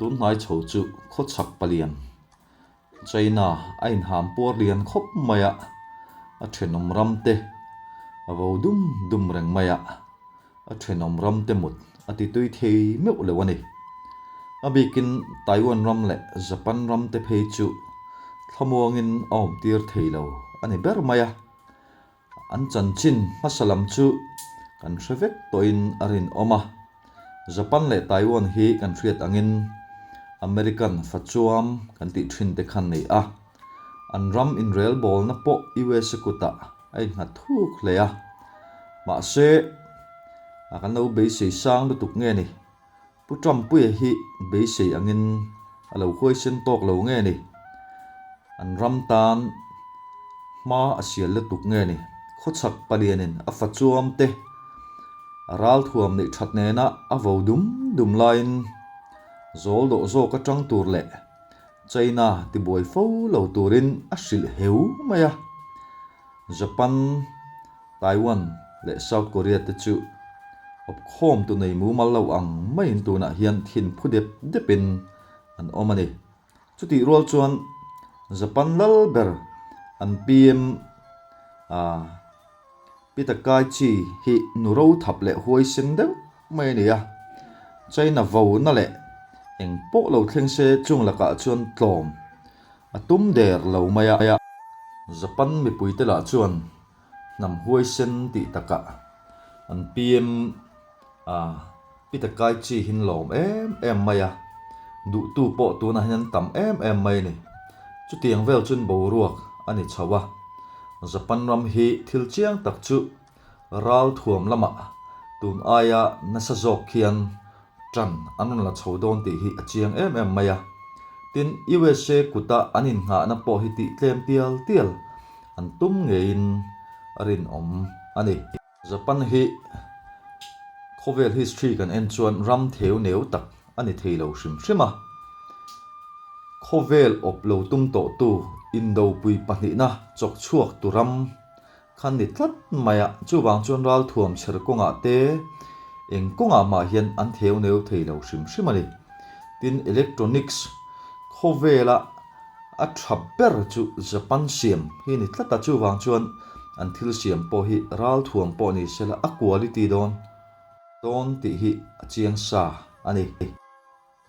Tun hnai chho chu khawchhak palian China a inham puar lian khawp mai a, a thenawm ram te a vo dum dum reng mai a, a thenawm ram te mut a ti tui thei meuh lo a ni. A bikin Taiwan ram leh Japan ram te phei chu thlamuangin a awm tir thei lo a ni ber mai a. An chanchin hmasa lam chu kan hre vek tawhin a rinawm a. Japan leh Taiwan hi kan hriat angin American fachuam kan tih thin te khan nei a. An ram inrelbawlna pawh USA kutah a innghat thuk hle a. Mahse, a kan lo beisei sang lutuk nge ni? Pu Trumpuia hi beisei angin a lo huaisen tawk lo nge ni? An ram tan hma a sial lutuk nge ni? Khawchhak palianin a fachuam te a ralthuam neih that nena a vo dum dum laiin zawl dawh zawk atang tur leh China tibuai fo lo turin a hrilh heu mai a. Japan Taiwan leh South Korea te chu awpkhawm tu nei mumal lo ang maiin tunah hian thin phu dep depin an awm a ni. Chutih rual chuan Japan lal ber an PM Peter Kaichi hi nu ro thap leh huaisen deuh mai a ni a. China vona leh eng pawh lo thleng se chung lakah chuan tlawm A tum der lo mai a. Japan mipuite lah chuan hnam huaisen tih takah an PM a Peter Kaichi hin lawm em em mai a, duhtu pawh tunah hian an tam em em mai a ni. Chutiang vel chuan boruak a ni chho a. Japan ram hi thil chiang tak chu ral thuam lamah tun aia nasa zawk khian ṭan an rawn la chho dawn tih hi a chiang em em mai a. Tin, USA kuta an innghahna pawh hi tih tlem tial tial an tum ngeiin a rinawm a ni. Japan hi khawvel history kan en chuan ram theu neu tak a ni thei lo hrim hrim a. Khawvel awp lo tum tawhtu indopui pahnihna chawk chhuak tu ram Khan ni tlat mai a, chuvang chuan ralthuam chher kawngah te eng kawngah mah hian an theu neu thei lo hrim hrim a ni. Tin, electronics khawvela a tha ber chu Japan siam hi ni tlat a, chuvang chuan an thil siam pawh hi ralthuam pawh ni sela a quality dawn dawn tih hi a chiang sa a ni.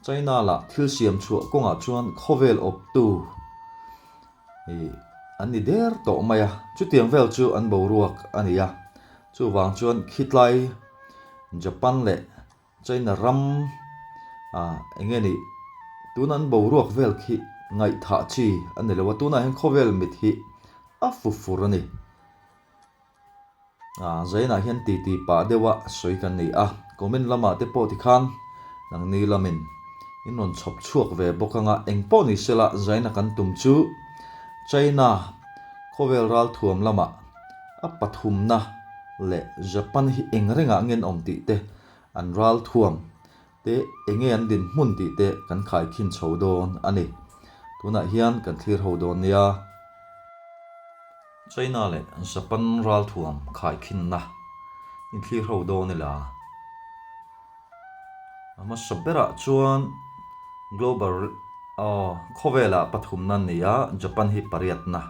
China lah thil siam chhuah kawngah chuan khawvel awptu ih an ni der tawh mai a, chutiang vel chu an boruak a ni a, chuvang chuan khitlai Japan leh China ram ah eng nge nih tuna an boruak vel khi ngaihthah chi a ni lo a, tunah hian khawvel mit hi a fu fur a ni. Zainah hian titi pah deuha sawi kan nei a, comment lamah te pawh tikhan nangni lamin in rawn chhawp chhuak ve bawk anga eng pawh ni sela Zaina kan tum chu China khawvel ralthuam lamah a pathumna leh Japan hi eng rengah nge an awm tih te an ralthuam te enge an dinhmun tih te kan khaikhin chho dawn a ni. Tunah hian kan thlir ho dawn nia. China leh Japan ralthuam khaikhinna inthlir ho dawn ila. A hmasa berah chuan global aw khawvelah pathumna an nei a, Japan hi pariatna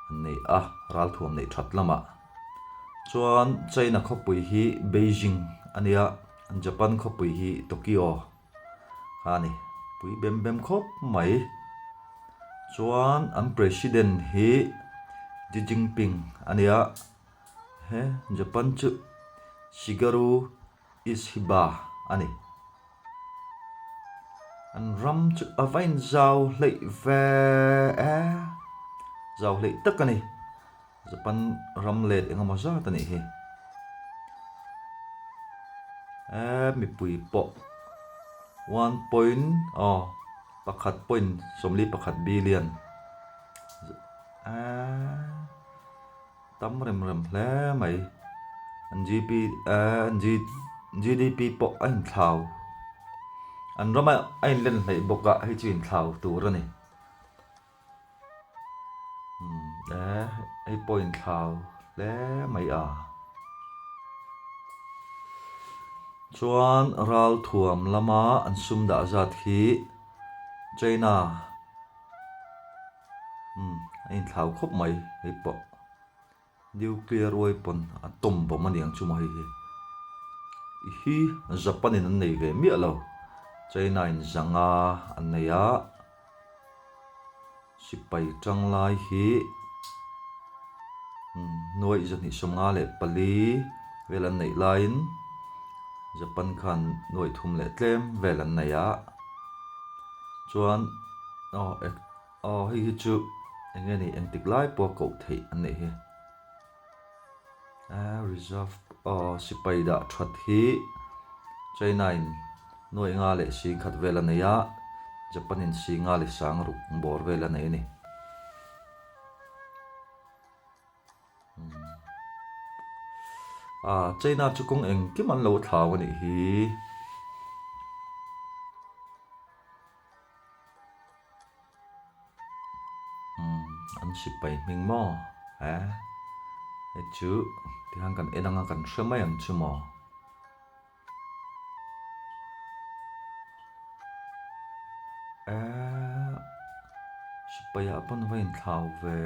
an nei a ralthuam neih that lamah. Chuan China khawpui hi Beijing a nia. Japan khawpui hi Tokyo kha a ni pui bem bem khawp mai. Chuan an president hi Xi Jinping a nia he Japan chu Shigeru Ishiba a ni. An ram chu a va inzau hleih ve e zau hleih tak a ni. Japan ram let eng emaw zat a nih hi. Eee mipui pawh one point aw pakhat point 41 billion eee tam rem rem hle mai an G P eee an G G D P pawh a inthlau an rama a inlen hleih bawk a hei chu inthlau tur a ni. Umm hei pawh inthlau hle mai a. Chuan ralthuam lama an sum dah zat hi China umm a inthlau khawp mai hei pawh. Nuclear weapon atom bomb a ni ang chu maw hei hi. I hi Japan in an nei ve miah lo. China in zanga an nei a. Sipai tang lai hi nuaih 254 vel an neih laiin Japan khan nuaih thum leh tlem vel an nei a. Chuan aw Aw hei hi chu eng nge ni engtik lai pawh koh theih an neih hi a reserve aw sipai dah that hi China in nuaih nga leh sing khat vel a nei a Japan in sing nga leh sang ruk bawr vel a nei a ni. Ah China chu kawng engkim an lo thlau a nih hi. Umm an sipai hming maw eh hei chu tikhan kan en anga kan hre mai ang chu maw. Eh sipai ah pawn va inthlau ve.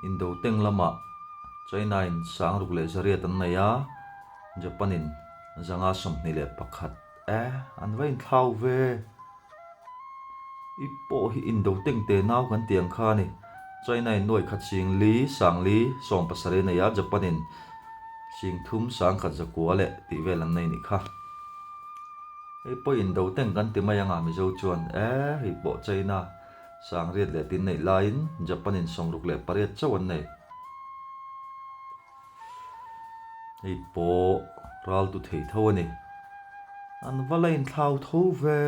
Indo teng lamah China in sangruk leh zariat an nei a, Japan in 121 e an va inthlau ve. I pawh hi Indo teng te nau kan ti ang kha a ni. China in nuaih khat sing li sang li 17 a nei a, Japan in sing thum sang khat zakua leh tih vel an nei nih kha. Hei pawh Indo teng kan ti mai anga Mizo chuan e hei pawh China Sangriat leh tin neih laiin Japan in 68 chauh an nei. Hei pawh ral tu thei tho a ni. An va la inthlau tho ve.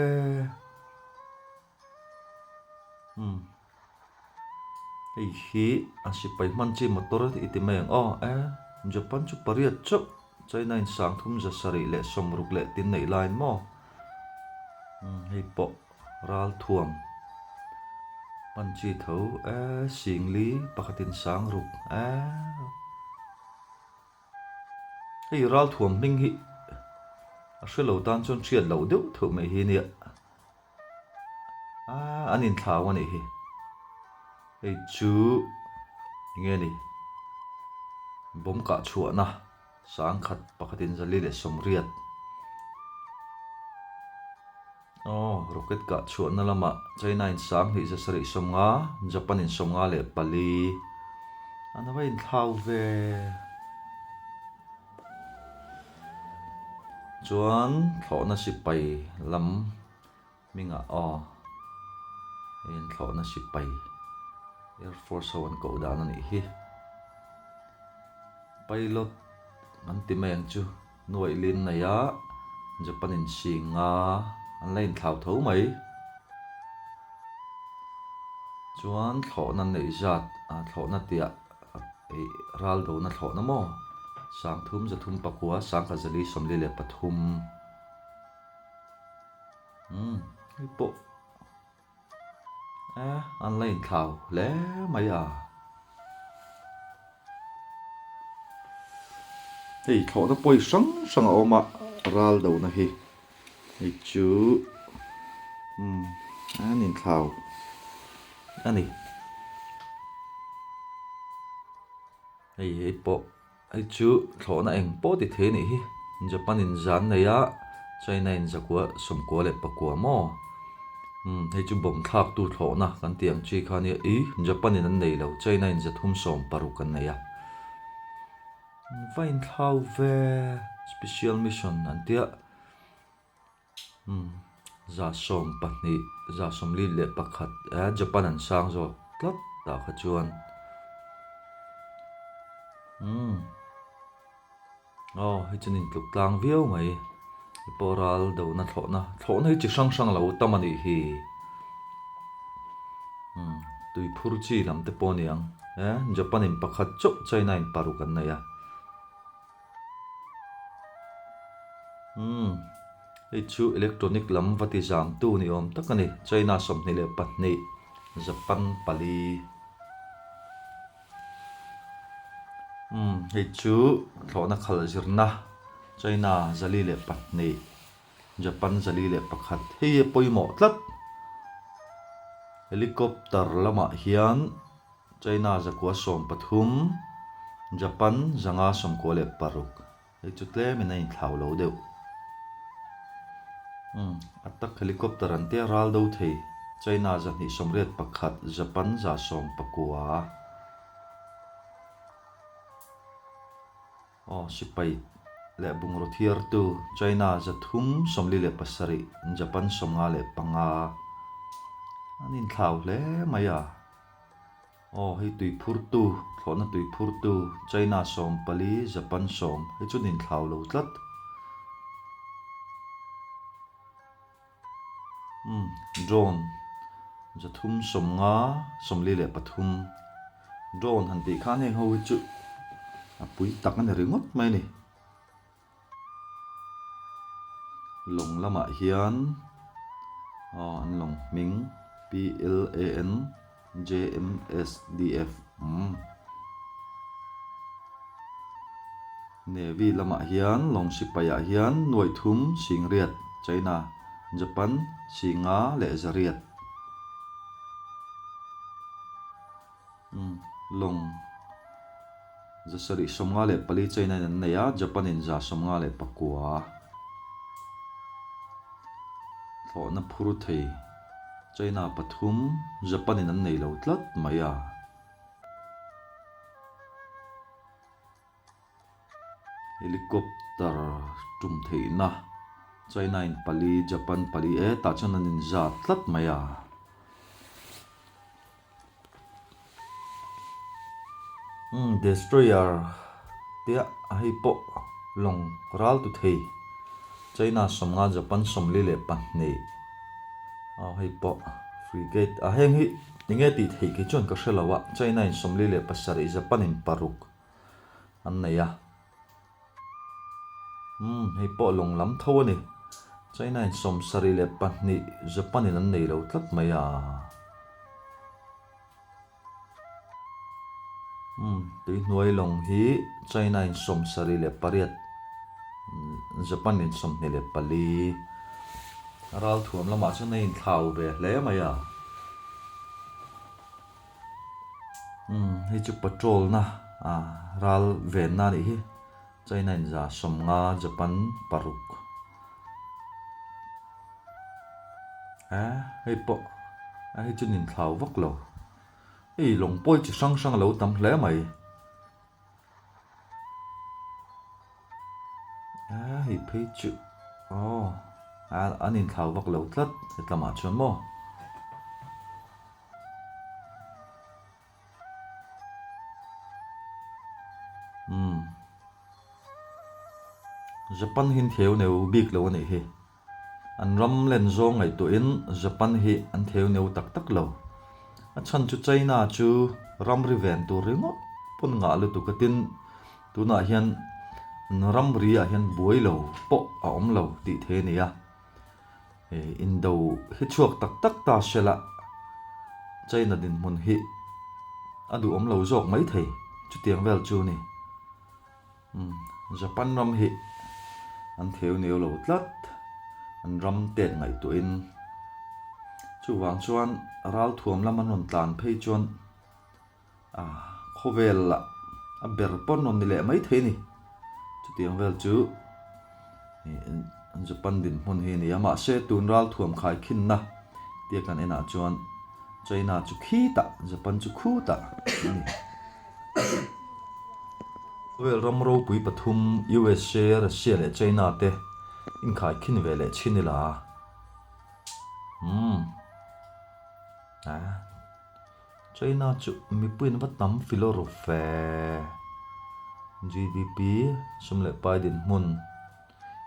Umm. Hei hi a sipai hman chi motor i ti mai ang aw. E Japan chu pariat chauh China in 3760 leh tin neih laiin maw. Umm hei pawh. Ral thuam hman chi tho e singli pakhatin sang ruk e hei ral thuam hming hi a hre lo tan chuan hriat loh deuh theuh mai hi nia ah an inthlau a nih hi hei chu enge ni bomb kah chhuahna. Sangkhat pakhatin 480. Aw, rocket kah chhuahna lamah China in 2750, Japan in 54. An va inthlau ve. Chuan thlawhna sipai lam hmingah aw, hei an thlawhna sipai Air Force ho an koh dan a nih hi. Pilot an ti mai ang chu nuaih lin nei a Japan in sing nga an la inthlau tho mai. Chuan thlawhna neih zat ah thlawhna tiah eih ral dona thlawhna maw 3 3 pakua 1443 umm hei pawh. E an la inthlau hle mai a. Hei thlawhna pawi hrang hrang a awm a, ral dona hi hei chu umm an inthlau a ni. Hei hei pawh hei chu thlawhna eng pawh ti thei a nih hi. Japan in zan nei a, China in zakua sawmkua leh pakua maw? Umm hei chu bomb thlak tu thlawhna kan tih ang chi kha nia i Japan in an nei lo, China in 360 an nei a. Va inthlau ve special mission an tia. Umm 12 141 eh Japan an sang zawk tlat tah kha chuan umm aw hei chuan intluk tlang viau mai hei pawh ral dona thlawhna thlawhna hi chi hrang hrang lo tam a nih hi umm tui phur chi lam te pawh a ni ang eh Japan in pakhat chauh China in paruk an nei a. Umm hei chu electronic lam va ti zam tu ni awm tak a ni China 22 Japan pali. Umm hei chu thlawhna khalh zirna China 402 Japan 401 hei a pawimawh tlat. Helicopter lamah hian China 913 Japan 596. Hei chu tlemin a inthlau lo deuh. Umm, attack helicopter an tia ral do thei. China 281, Japan 119. Aw, sipai leh bungraw thiartu China 347, Japan 55. An inthlau hle mai a. Aw, hei tui phurtu, thlawhna tui phurtu, China 14, Japan 10, hei chu nin thlau lo tlat. Umm, drone, 350, 43, drone han tih khan heng ho hi chu a pui tak a ni ringawt mai a ni. Lawng lamah hian aw an lawng hming PLAN JMSDF umm Navy lamah hian lawng sipai ah hian nuai thum singriat China Japan singa leh zariat Lawng 754 China in an nei a, Japan in 159. Thlawhna phur thei China pathum, Japan in an nei lo tlat mai a. Helicopter tum theihna China in pali, Japan pali e tah chuan an inzat tlat mai a. Umm destroyer te a hei pawh lawng ral tu thei China 50 Japan 42 aw hei pawh frigate a heng hi enge tih theih kei chuan ka hre lo a China in 47 Japan in paruk an nei a. Umm hei pawh lawng lam tho a ni. China in 72 Japan in an nei lo tlat mai a. Umm tuihnuai lawng hi China in 78 Japan in 24. A ralthuam lamah chuan a inthlau ve hle mai a. Umm hei chu patrol na ah ral ven na anih hi China in 50 Japan paruk eh hei pawh a hei chu nin thlau vak lo hei lawng pawi chi hrang hrang a lo tam hle mai eh hei phei chu aw an inthlau vak lo tlat hetlamah chuan maw. Umm. Japan hi an theu neu bik lo a nih hi. An ram len zawng ngaihtuahin Japan hi an theu neu tak tak lo. A chhan chu China chu ramri ven tur ringawt pawn ngah lutuk a tin tunah hian an ramri ah hian buai lo pawh a awm lo tih thei a ni a. Indo hi chhuak tak tak ta se la, China dinhmun hi a duhawm lo zawk mai thei, chutiang vel chu ni. Japan ram hi an theu neu lo tlat, an ram tet ngaihtuahin. Chuvang chuan ralthuam lam an rawn tlan phei chuan A khawvel lah a ber pawn rawn ni leh mai thei a ni. Chutiang vel chu Japan dinhmun hi a ni a, mahse tun ralthuam khaikhinna tia kan enah chuan China chu khitah Japan chu khutah a ni. Khawvel ram ropui pathum USA, Russia leh China te inkhaikhin ve leh chhin ila. Umm. China chu mipuiin va tam filawr ve. GDP sum leh pai dinhmun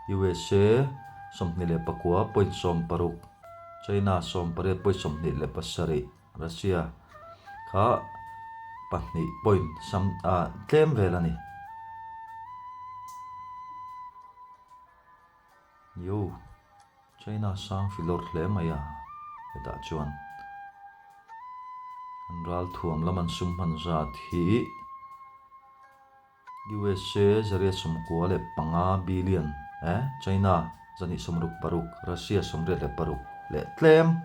USA 29.60, China 18.27, Russia kha pahnih point sam ah tlem vel a ni. Yo. China sang filawr hle mai a, hetah chuan an ralthuam lam an sum hman zat hi. USA 195 billion eh China 166, Russia 86 leh tlem.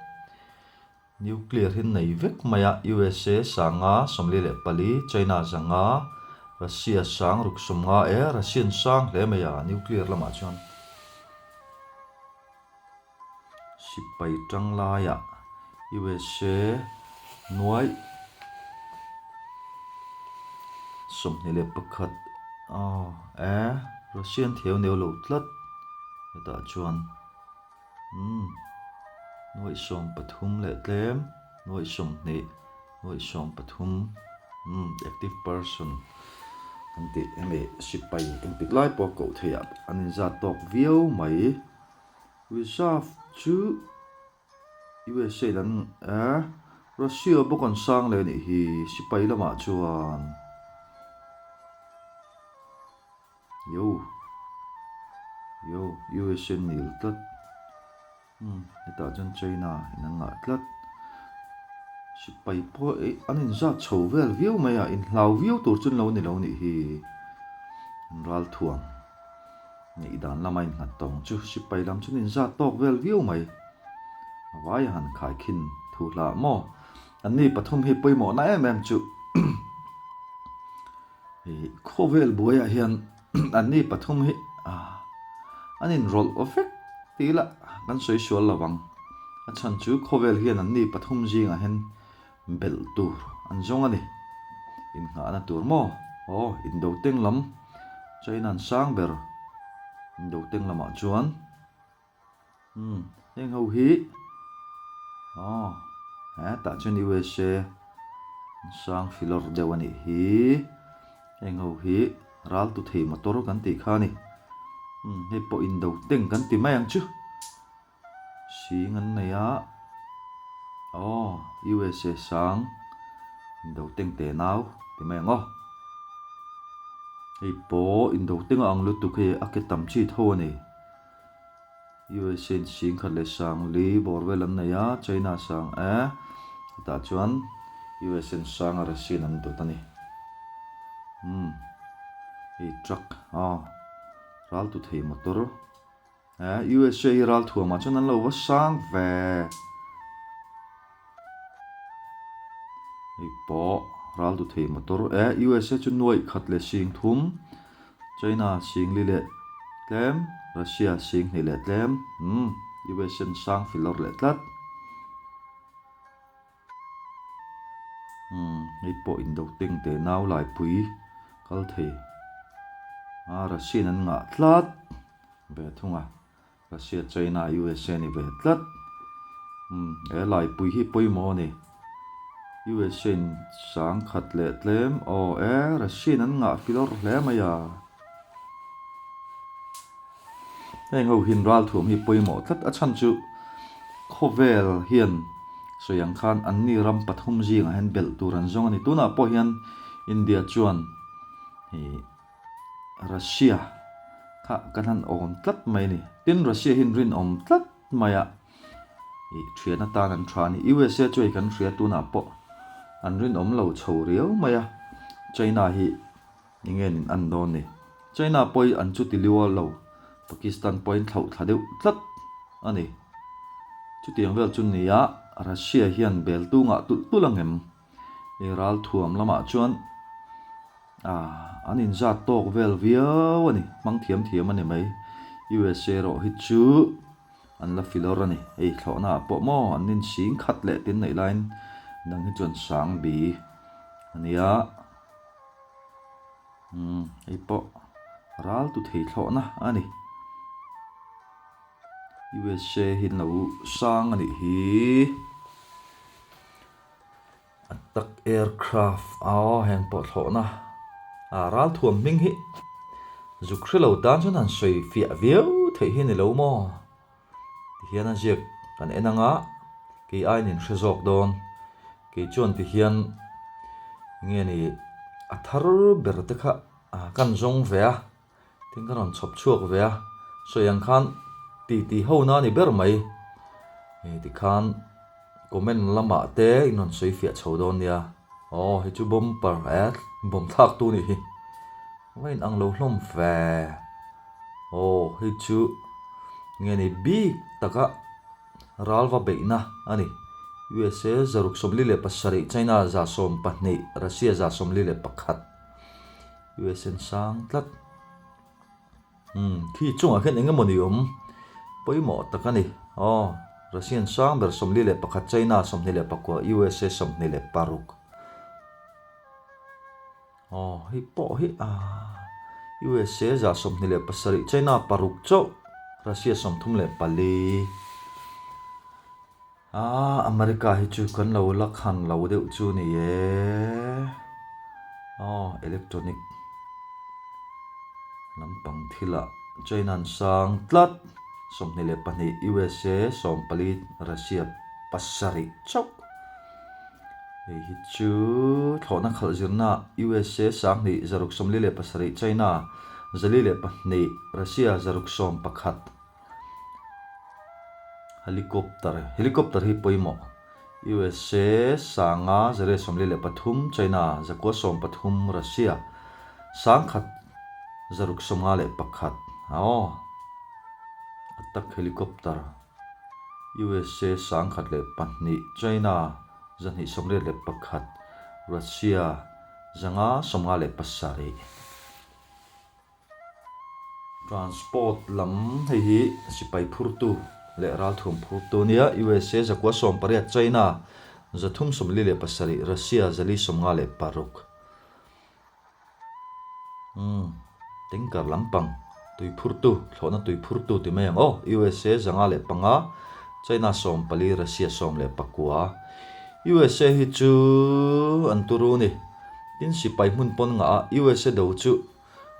Nuclear hi nei vek mai a, USA 5 44, China 500, Russia 650 e, Russian sang hle mai a nuclear lamah chuan. Sipai tang laiah USA nuai 21 aw e Russian theu neu lo tlat hetah chuan umm nuai 13 leh tlem nuai 20 nuai 13 umm active person kan tih hemi sipai engtik lai pawh koh theih ah an inzat tawk viau mai. Reserve chu USA in an eh Russia bawk an sang leh anih hi sipai lamah chuan yo yo USA an nil tlat umm hetah chuan China in an ngah tlat sipai pawh eh an inzat chho vel viau mai a inhlau viau tur chu an lo ni lo anih hi an ralthuam. Ngaihdan lama innghat tawng chu sipai lam chuan inzat tawk vel viau mai. A vai a han khaikhin thu hlah maw? Anni pathum hi pawimawhna em em chu hei khawvel buaiah hian anni pathum hi an inrawlh vek tih lah kan sawi sual lo vang. A chhan chu khawvel hian anni pathum zingah hian Belh tur an zawng a ni. Innghahna tur maw? Aw, indo teng lam China an sang ber. Indo teng lamah chuan umm heng ho hi aw hetah chuan USA an sang filawr deuh a nih hi. Heng ho hi ral tu thei motor kan tih kha a ni. Umm hei pawh indo teng kan ti mai ang chu. Sing an nei a, aw USA sang indo teng teh nau ti mai ang aw. Hei pawh indo teng a ang lutuk hei a ke tam chi tho a ni. USA in sing khat leh sang li bawr vel an nei a, China sang e, hetah chuan USA in sang a Russia in an dawt a ni. Umm hei truck aw ral tu thei motor. Eh, USA hi ral thuamah chuan an lo va sang ve. Hei pawh ral du thei motor. Eh, USA chu nuaih khat leh sing thum, China sing li leh tlem, Russia sing hnih leh tlem. Umm, USA an sang filawr leh tlat. Umm, hei pawh indo teng teh nau laipui kal thei. Ah, Russia in an ngah tlat. Ve thung a, Russia, China, USA ni ve tlat. Umm, he laipui hi pawimawh a ni. USA in sang khat leh tlem, aw e, Russia in an ngah filawr hle mai a. Heng ho hian ralthuam hi pawimawh tlat a chhan chu khawvel hian sawi ang khan anni ram pathum zingah hian belh tur an zawng a ni. Tunah pawh hian India chuan ih. Russia kha kan han awm tlat mai a ni. Tin, Russia hi an rinawm tlat mai a, ih thian atan an tha a ni. USA chu hei kan hria tunah pawh an rinawm lo chho riau mai a, China hi eng nge nin an dawn ni. China pawh hi an chuti liu a lo, Pakistan pawh hi an thlauh thla deuh tlat a ni. Chutiang vel chu ni a, Russia hian bel tungah tulh tulh ang em? I ralthuam lamah chuan ah an inzat tawk vel viau a ni, hmang thiam thiam a ni mai. USA erawh hi chu an la filawr a ni. Hei thlawhna ah pawh maw an insing khat leh tin neih laiin dang hi chuan sang bi a nia. Umm hei pawh ral tu thei thlawhna a ni. USA hi an lo sang a nih hi. Attack aircraft aw heng pawh thlawhna ah ralthuam hming hi zuk hre lo tan chuan han sawi fiah viau theih hi a ni lo maw tihian a ziak kan en anga kei aiin in hre zawk dawn kei chuan tihian nge ni a thar ber te kha kan zawng ve a. Tin ka rawn chhawp chhuak ve a, sawi ang khan titi ho na a ni ber mai. Hei tikhan comment lamah te in rawn sawi fiah chho dawn nia. Aw hei chu bumper eh bawm thlak tu nih hi. Va in ang lo hlawm ve. Aw hei chu nge ni bik taka ral va beihna a ni. USA 647, China 120, Russia 141. USA an sang tlat. Umm khi chungah khian eng emawni awm pawimawh tak a ni. Aw Russian sang ber 41, China 24, USA 26. Aw hei pawh hi ah USA 27, China paruk chauh, Russia 34. Ah America hi chu kan lo la khan lo deuh chu ni e. Aw electronic lampang thilah China an sang tlat 22 USA 14 Russia pasarih chauh. Hei hi chu thlawhna khalh zirna USA 2 647 China 402 Russia 611. Helicopter Helicopter hi pawimawh USA sanga 143 China 913 Russia 1651 aw attack helicopter USA 1002 China 281 Russia 557. Transport lam hei hi sipai phurtu leh ralthuam phurtu a nia, USA 980, China 347, Russia 456. Umm tanker lampang tui phurtu, thlawhna tui phurtu ti mai ang aw, USA 505, China 14, Russia 19. USA hi chu an turu a ni, tin sipai hmun pawn ngah a USA do chu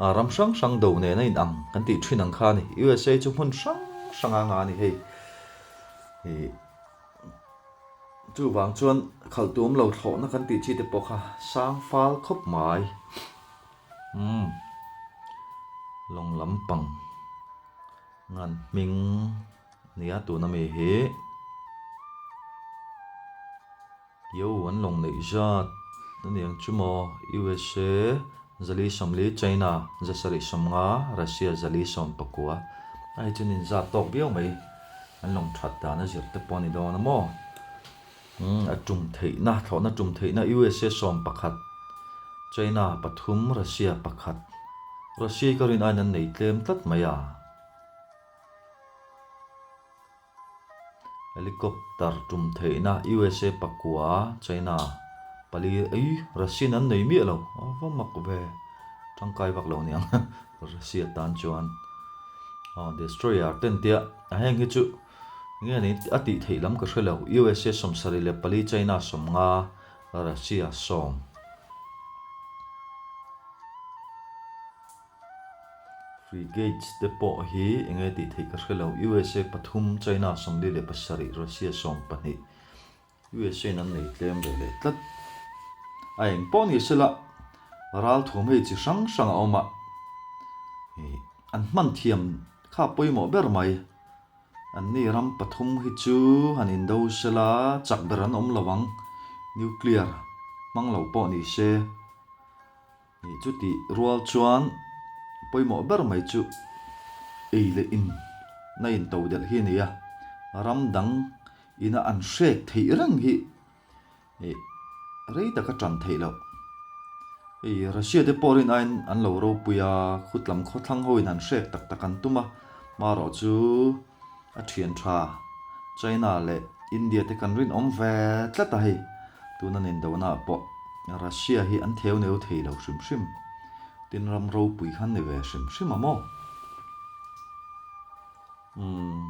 A ram hrang hrang do nen a inang kan tih thin ang kha a ni. USA chu hmun hrang hrang a nga a ni hei. Ih chuvang chuan khalh tuam lo thlawhna kan tih chi te pawh kha sang fal khawp mai. Umm lawng lampang ngan hming a nia tuna mi hi. Yo an lawng neih zat a ni ang chu maw? USA 440, China 750, Russia 419. A hei chuan inzat tawk viau mai. An lawng that dan a zir te pawh a ni dawn a maw? Umm a tum theihna, thlawhna tum theihna USA 11, China pathum, Russia pakhat. Russia hi ka rin aiin an nei tlem tlat mai a. Helicopter tum theihna USA pakua, China pali ei Russian an nei miah lo a va mak ve tangkai vak lo niang Russia tan chuan aw destroyer ten tia a heng hi chu nge ni a tih theih lam ka hre lo USA 74 China 50 Russia 10. Frigates te pawh hi eng nge tih theih ka hre lo. USA pathum, China 47, Russia 12. USA in an nei tlem ve leh tlat. A eng pawh ni sela ral thuam hei chi hrang hrang a awm a, an hman thiam kha pawimawh ber mai. Anni ram pathum hi chu han indo sela chak ber an awm lo ang, nuclear hmang lo pawh ni se. Ih chutih rual chuan pawimawh ber mai chu ei leh in na in to delh hi a ni a, ram dang ina an hrek theih reng hi ih rei taka tan theih loh. Hei Russia te pawh rin aiin an lo ropui a, khutlam khawthlang ho in an hrek tak tak an tum a, marawh chu a thian tha China leh India te kan rinawm ve tlat a hei, tuna nindona ah pawh Russia hi an theu neu thei lo hrim hrim, tin ram ropui khan ni ve hrim hrim a maw? Umm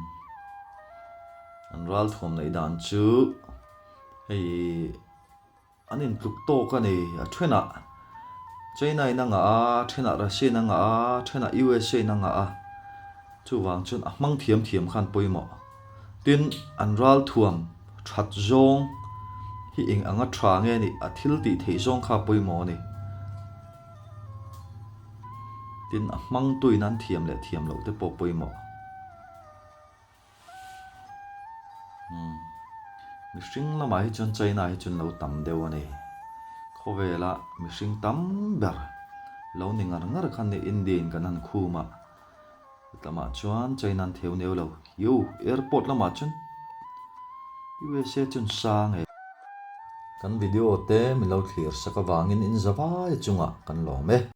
an ralthuam neih dan chu hei. An intluk tawk a ni. A thenah China in a ngah a, a thenah Russia in a ngah a, a thenah USA in a ngah a. Chuvang chuan a hmang thiam thiam khan pawimawh. Tin, an ralthuam that zawng hi eng anga tha nge nih a thil tih theih zawng kha pawimawh a ni. Tin, a hmangtuin an thiam leh thiam loh te pawh pawimawh. Umm mihring lamah hi chuan China hi chuan lo tam deuh a ni. Khawvela mihring tam ber Lo ni ngar ngar khan ni India in kan han khum a, lamah chuan China an theu neu lo. Yo, airport lamah chuan USA chuan sang e. Kan video te min lo thlir sak avangin in zavai chungah kan lawm e.